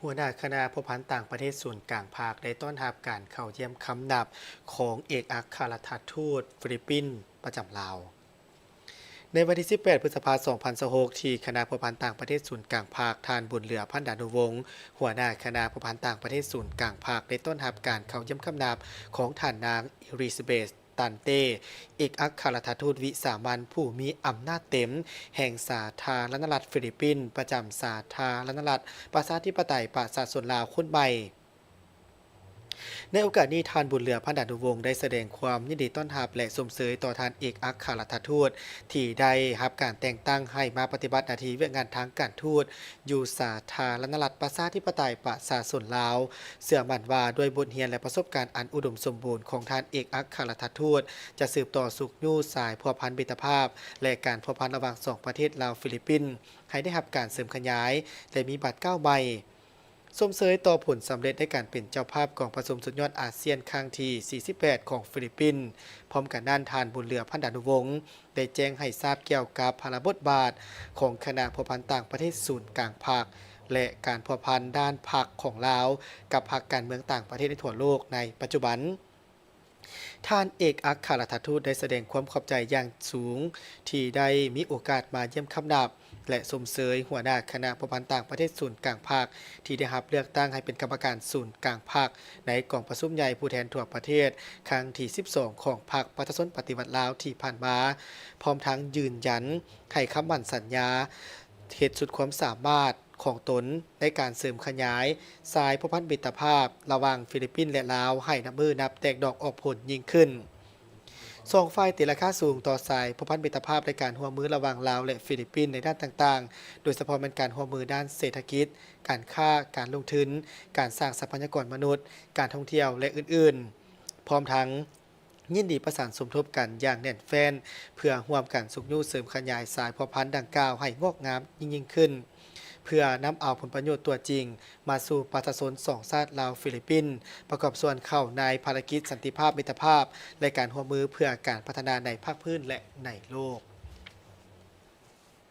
ຫົວໜ້າຄະນະພົວພັນຕ່າງປະເທດສູນກາງພັກ ໄດ້ຕ້ອນຮັບການເຂົ້າຢ້ຽມຄຳນັບຂອງເອກອັກຄະລັດຖະທູດຟີລິບປິນປະຈຳລາວ. ໃນວັນທີສິບແປດ ພຶດສະພາ ສອງພັນຊາວຫົກ ທີ່ຄະນະພົວພັນຕ່າງປະເທດສູນກາງພັກ, ທ່ານ ບຸນເຫຼືອ ພັນດານຸວົງ, ຫົວໜ້າຄະນະພົວພັນຕ່າງປະເທດສູນກາງພັກ ໄດ້ຕ້ອນຮັບການເຂົ້າຢ້ຽມຄຳນັບຂອງທ່ານນາງ ອີລິຊາເບດ ຕັນເຕ ເອກອັກຄະລັດຖະທູດວິສາມັນຜູ້ມີອຳນາດເຕັມແຫ່ງສາທາລະນະລັດຟີລິບປິນ ປະຈຳສາທາລະນະລັດປະຊາທິປະໄຕປະຊາຊົນລາວຄົນໃໝ່. ໃນໂອກາດນີ້, ທ່ານ ບຸນເຫຼືອ ພັນດານຸວົງ ໄດ້ສະແດງຄວາມຍິນດີຕ້ອນຮັບ ແລະ ຊົມເຊີຍຕໍ່ທ່ານເອກອັກຄະລັດຖະທູດ ທີ່ໄດ້ຮັບການແຕ່ງຕັ້ງໃຫ້ມາປະຕິບັດໜ້າທີ່ວຽກງານທາງການທູດ ຢູ່ສາທາລະນະລັດປະຊາທິປະໄຕປະຊາຊົນລາວ, ເຊື່ອໝັ້ນວ່າດ້ວຍບົດຮຽນ ແລະ ປະສົບການອັນອຸດົມສົມບູນຂອງທ່ານເອກອັກຄະລັດຖະທູດ ຈະສືບຕໍ່ຊຸກຍູ້ສາຍພົວພັນມິດຕະພາບ ແລະ ການພົວພັນລະຫວ່າງສອງປະເທດລາວ-ຟີລິບປິນ ໃຫ້ໄດ້ຮັບການເສີມຂະຫຍາຍ ແລະ ມີບາດກ້າວໃໝ່. ຊົມເຊີຍຕໍ່ຜົນສຳເລັດໃນການເປັນເຈົ້າພາບກອງປະຊຸມສຸດຍອດອາຊຽນຄັ້ງທີສີ່ສິບແປດຂອງຟີລິບປິນ. ພ້ອມກັນນັ້ນ, ທ່ານ ບຸນເຫຼືອ ພັນດານຸວົງ ໄດ້ແຈ້ງໃຫ້ຊາບກ່ຽວກັບພາລະບົດບາດຂອງຄະນະພົວພັນຕ່າງປະເທດສູນກາງພັກ ແລະ ການພົວພັນດ້ານພັກຂອງລາວກັບພັກການເມືອງຕ່າງປະເທດໃນທົ່ວໂລກໃນປັດຈຸບັນ. ທ່ານເອກອັກຄະລັດຖະທູດໄດ້ສະແດງຄວາມຂອບໃຈຢ່າງສູງທີ່ໄດ້ມີໂອກາດມາຢ້ຽມຄຳນັບ ແລະ ຊົມເຊີຍຫົວໜ້າຄະນະພົວພັນຕ່າງປະເທດສູນກາງພັກ ທີ່ໄດ້ຮັບເລືອກຕັ້ງໃຫ້ເປັນກຳມະການສູນກາງພັກ ໃນກອງປະຊຸມໃຫຍ່ຜູ້ແທນທົ່ວປະເທດຄັ້ງທີສິບສອງຂອງພັກປະຊາຊົນປະຕິວັດລາວທີ່ຜ່ານມາ, ພ້ອມທັງຢືນຢັນໃຫ້ຄຳໝັ້ນສັນຍາ ເຮັດສຸດຄວາມສາມາດຂອງຕົນໃນການເສີມຂະຫຍາຍສາຍພົວພັນມິດຕະພາບລະຫວ່າງຟີລິບປິນ ແລະ ລາວ ໃຫ້ນັບມື້ນັບແຕກດອກອອກຜົນຍິ່ງຂຶ້ນ. ສອງຝ່າຍຕີລາຄາສູງຕໍ່ສາຍພົວພັນມິດຕະພາບ ແລະ ການຮ່ວມມືລະຫວ່າງລາວ ແລະ ຟີລິບປິນໃນດ້ານຕ່າງໆ, ໂດຍສະເພາະແມ່ນການຮ່ວມມືດ້ານເສດຖະກິດ, ການຄ້າ, ການລົງທຶນ, ການສ້າງຊັບພະຍາກອນມະນຸດ, ການທ່ອງທ່ຽວ ແລະ ອື່ນໆ. ພ້ອມທັງ ຍິນດີປະສານສົມທົບກັນຢ່າງແໜ້ນແຟ້ນ ເພື່ອຮ່ວມກັນຊຸກຍູ້ເສີມຂະຫຍາຍສາຍພົວພັນດັ່ງກ່າວໃຫ້ງອກງາມຍິ່ງໆຂຶ້ນ, ເພື່ອນຳເອົາຜົນປະໂຫຍດຕົວຈິງມາສູ່ປະຊາຊົນສອງຊາດລາວ-ຟີລິບປິນ ປະກອບສ່ວນເຂົ້າໃນພາລະກິດສັນຕິພາບ, ມິດຕະພາບ ແລະ ການຮ່ວມມືເພື່ອການພັດທະນາໃນພາກພື້ນ ແລະ ໃນໂລກ.